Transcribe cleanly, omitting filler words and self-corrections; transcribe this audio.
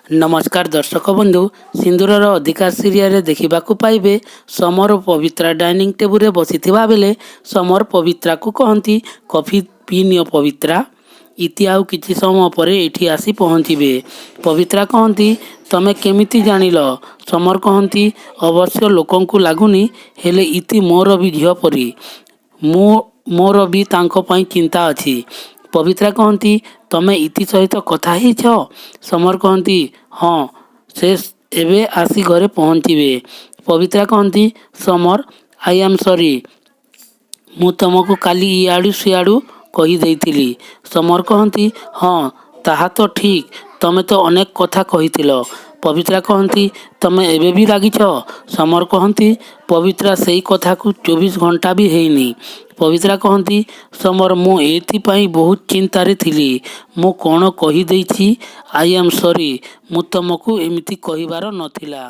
ନମସ୍କାର ଦର୍ଶକ ବନ୍ଧୁ, ସିନ୍ଦୁରର ଅଧିକା ସିରିଏଲରେ ଦେଖିବାକୁ ପାଇବେ, ସମର ଓ ପବିତ୍ରା ଡାଇନିଂ ଟେବୁଲରେ ବସିଥିବା ବେଳେ ସମର ପବିତ୍ରାକୁ କହନ୍ତି, "କଫି ପିଇନିଅ ପବିତ୍ରା। ଇତି ଆଉ କିଛି ସମୟ ପରେ ଏଇଠି ଆସି ପହଞ୍ଚିବେ।" ପବିତ୍ରା କହନ୍ତି, "ତମେ କେମିତି ଜାଣିଲ?" ସମର କହନ୍ତି, "ଅବଶ୍ୟ ଲୋକଙ୍କୁ ଲାଗୁନି, ହେଲେ ଇତି ମୋର ବି ଝିଅ ପରି। ମୋର ବି ତାଙ୍କ ପାଇଁ ଚିନ୍ତା ଅଛି।" ପବିତ୍ରା କହନ୍ତି, "ତମେ ଇତି ସହିତ କଥା ହେଇଛ?" ସମର କହନ୍ତି, "ହଁ, ସେ ଏବେ ଆସି ଘରେ ପହଞ୍ଚିବେ।" ପବିତ୍ରା କହନ୍ତି, "ସମର, I am sorry. ମୁଁ ତମକୁ କାଲି ଇଆଡ଼ୁ ସିଆଡ଼ୁ କହିଦେଇଥିଲି।" ସମର କହନ୍ତି, "ହଁ, ତାହା ତ ଠିକ୍। ତମେ ତ ଅନେକ କଥା କହିଥିଲ।" ପବିତ୍ରା କହନ୍ତି, "ତମେ ଏବେ ବି ରାଗିଛ?" ସମର କହନ୍ତି, "ପବିତ୍ରା, ସେଇ କଥାକୁ 24 ଘଣ୍ଟା ବି ହେଇନି।" ପବିତ୍ରା କହନ୍ତି, "ସମର, ମୁଁ ଏଇଥିପାଇଁ ବହୁତ ଚିନ୍ତାରେ ଥିଲି। ମୁଁ କ'ଣ କହିଦେଇଛି। I am sorry. ମୁଁ ତମକୁ ଏମିତି କହିବାର ନଥିଲା।"